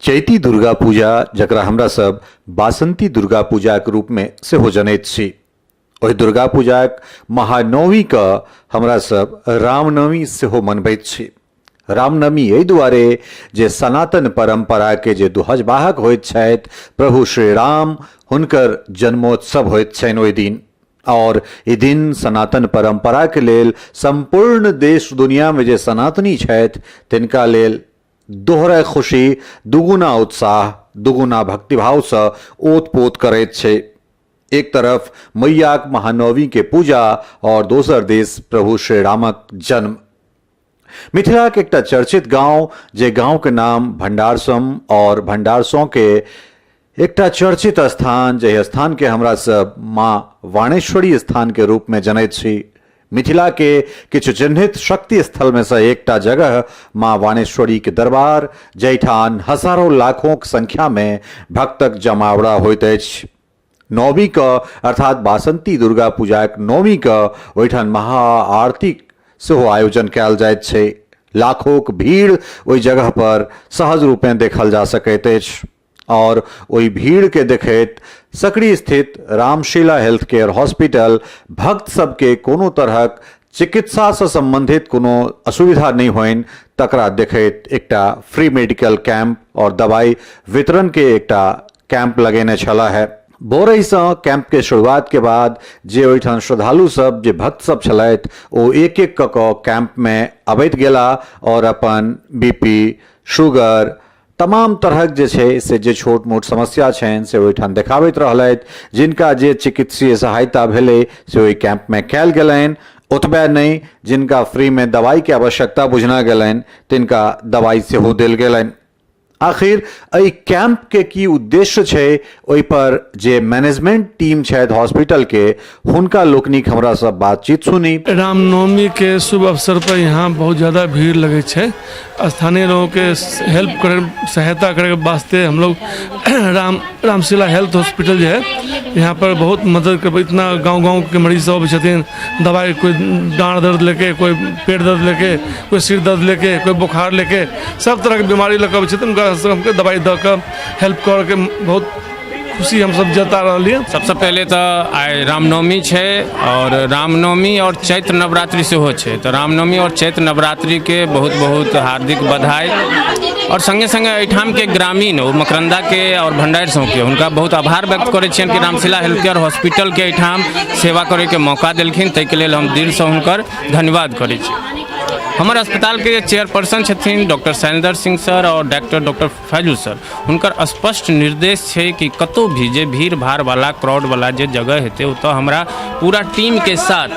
चैती दुर्गा पूजा जकरा हमरा सब बासंती दुर्गा पूजाक रूपमे सेहो जनैत छी, ओहि दुर्गा पूजाक महानवमीके हमरा सब रामनवमी सेहो मनबैत छी। रामनवमी एहि दुआरे जे सनातन परम्पराके जे ध्वजवाहक होइत छथि प्रभु श्री राम, हुनकर जन्मोत्सव होइत छनि ओहि दिन। और ई दिन सनातन परम्पराके लेल सम्पूर्ण देश दुनियामे जे सनातनी छथि तिनका लेल दोहरा खुशी, दुगुना उत्साह, दुगुना भक्तिभावसँ ओतपोत करैत छै। एक तरफ मैयाक महानवमी के पूजा और दोसर देश प्रभु श्री रामक जन्म। मिथिलाक एकटा चर्चित गांव, जे गांव के नाम भंडारसम और भंडारसों के एकटा चर्चित स्थान, जाहि स्थान के हमरा सब माँ वाणेश्वरी स्थान के रूप में जनैत छी। मिथिला के किछु चिन्हित शक्ति स्थल में से एकटा जगह माँ वाणेश्वरी के दरबार, जाहिठाम हजारों लाखों के संख्या में भक्तक जमावड़ा होइत अछि। नवमी क अर्थात बासंती दुर्गा पूजाक नवमी क ओहिठाम महाआरती सेहो आयोजन कयल जाइत छै। लाखों के भीड़ ओहि जगह पर सहज रूपें देखल जा सकैत अछि और ओहि भीड़ के देखैत सकरी स्थित रामशिला हेल्थ केयर हॉस्पिटल भक्त सबके कोनो तरहक चिकित्सा से संबंधित कोनो असुविधा नहीं होइन तकरा देखैत एकटा फ्री मेडिकल कैंप और दवाई वितरण के एकटा कैंप लगेने छला है। भोरहिसँ कैंप के शुरुआत के बाद जे ओहिठाम श्रद्धालु सब, जे भक्त सब छलथि, ओ एक एक कऽ कऽ कैंप में अबैत गेला और अपन बीपी, शुगर, तमाम तरहक जे छै से जे छोट मोट समस्या छनि से ओहिठाम देखाबैत रहलथि। जिनका जे चिकित्सीय सहायता भेलै से ओहि कैंप में कयल गेलनि। ओतबे नहि, जिनका फ्री में दवाई के आवश्यकता बुझना गेलनि तिनका दवाई सेहो देल गेलनि। आखिर एहि कैंप के की उद्देश्य छै, ओहि पर जे मैनेजमेंट टीम छथि हॉस्पिटल के, हुनका लोकनिक हमरा सब बातचीत सुनी। रामनवमी के शुभ अवसर पर यहाँ बहुत ज़्यादा भीड़ लगे छै। स्थानीय लोगों के हेल्प करे, सहायता करे के वास्ते हम लोग रामशिला हेल्थ हॉस्पिटल जो है यहाँ पर बहुत मदद कर, इतना गांव गांव के मरीज सब अबै छथिन दवाई, कोई डाँड़ दर्द लेके, कोई पेट दर्द लेके, कोई सिर दर्द लेके, कोई बुखार लेके, सब तरहके बीमारी लऽ कऽ अबै छथिन। हुनका सबके दवाई दऽ कऽ हेल्प करके बहुत खुशी हमसब जता रहलियै। सबसँ पहिले तऽ आइ रामनवमी छै और रामनवमी और चैत्र नवरात्रि सेहो छै, तऽ रामनवमी और चैत्र नवरात्रिके बहुत बहुत हार्दिक बधाई। और सङ्गे सङ्गे एहिठामके ग्रामीण ओ मकरन्दाके और भण्डारि सौके हुनका बहुत आभार व्यक्त करै छियनि कि रामशिला हेल्थ केयर हॉस्पिटलके एहिठाम सेवा करैके मौका देलखिन, ताहिके लेल हम दिलसँ हुनकर धन्यवाद करै छी। हमर अस्पतालके जे चेयरपर्सन छथिन डॉक्टर शैलेन्द्र सिंह सर और डॉक्टर फैजू सर, हुनकर स्पष्ट निर्देश छै कि कतहु भी जे भीड़ भाड़वला क्राउडवला जे जगह हेतै ओतऽ हमरा पूरा टीमके साथ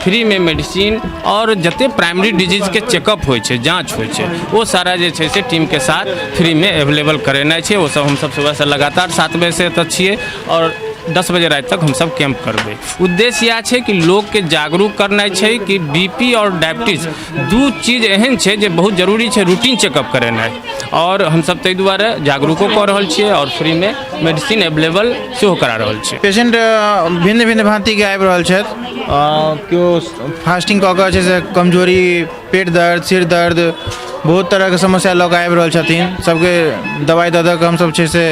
फ्रीमे मेडिसिन आओर जते प्राइमरी डिजीजके चेकअप होइ छै, जाँच होइ छै, ओ सारा जे छै से टीमके साथ फ्रीमे एवेलेबल करेनाइ छै। ओसब हमसब सुबहसँ लगातार 7 बजेसँ एतऽ छियै आओर 10 बजे राति तक हमसब कैम्प करबै। उद्देश्य इएह छै कि लोकके जागरूक करनाइ छै कि बी पी आओर डायबिटीज दू चीज एहन छै जे बहुत जरूरी छै रूटीन चेकअप करेनाइ, आओर हमसब ताहि दुआरे जागरूको कऽ रहल छियै आओर फ्रीमे मेडिसिन एवेलेबल सेहो करा रहल छियै। पेशेंट भिन्न भिन्न भाँतिके आबि रहल छथि। केओ फास्टिंग कऽ कऽ छै से कमजोरी, पेट दर्द, सिर दर्द, बहुत तरहके समस्या लऽ कऽ आबि रहल छथिन। सबके दवाइ दऽ दऽ कऽ हमसब छै से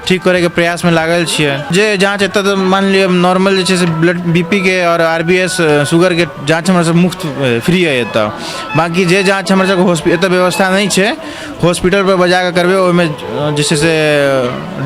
ठीक करैके प्रयासमे लागल छियै। जे जाँच एतऽ तऽ मानि लिअ नॉर्मल जे छै से ब्लड बी पी के आओर आर बी एस शुगरके जाँच हमरा सब मुफ्त फ्री अइ एतऽ। बाँकी जे जाँच हमर सबके एतऽ व्यवस्था नहि छै, हॉस्पिटलपर बजाकऽ करबै, ओहिमे जे छै से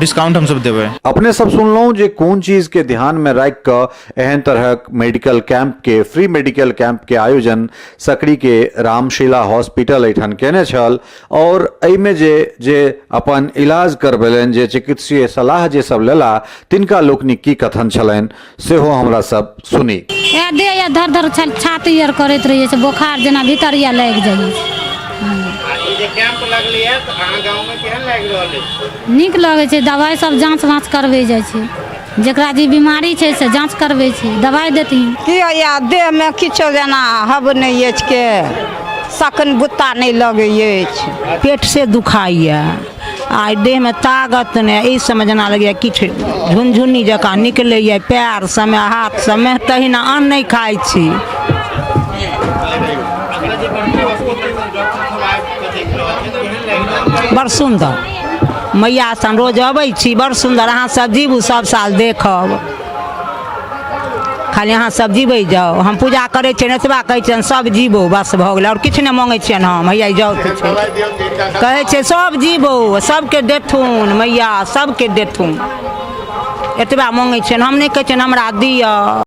डिस्काउंट हमसब देबै। अपने सब सुनलहुँ जे कोन चीजके ध्यानमे राखि कऽ एहन तरहक मेडिकल कैंपके, फ्री मेडिकल कैंपके आयोजन सकरीके रामशिला हॉस्पिटल एहिठाम केने छल और एहिमे जे जे अपन इलाज करबेलनि, जे चिकित्सीय सलाह जे सब लेला, तिनका लोकनिक की कथन छलनि सेहो हमरा सब सुनी। ए देह या धर धर छाती आर करैत रहै छै, बोखार जेना भीतर या लागि जाइ छै। ई जे कैंप लगलै है तऽ अहाँ गाँवमे केहन लागि रहल अछि? नीक लगै छै। दवाइ सब जाँच वाँच करबै जाइ छै, जकरा जे बीमारी छै से जाँच करबै छै, दवाइ देथिन। की होइए, देहमे किछो जेना हब नहि अछि के सकन बुत्ता नहि लगै अछि। पेट से दुखाइए आ देहमे ताकत नहि, एहि सबमे जेना लगैए किछु झुनझुनी जकाँ निकलैए पएर सबमे, हाथ सबमे, तहिना अन्न नहि खाइ छी। बड़ सुन्दर। मैया स्थान रोज अबै छी, बड़ सुन्दर। अहाँ सब जीबू, सब साल देखब। खाली अहाँ सब जीबै जाउ। हम पूजा करै छियनि, एतबा कहै छियनि, सब जीबो, बस भऽ गेलै। आओर किछु नहि मङ्गै छियनि हम। हैया जाउ छै, कहै छै सब जीबो, सबके देथुन मैया, सबके देथुन, एतबा मङ्गै छियनि हम। नहि कहै छियनि हमरा दिअ।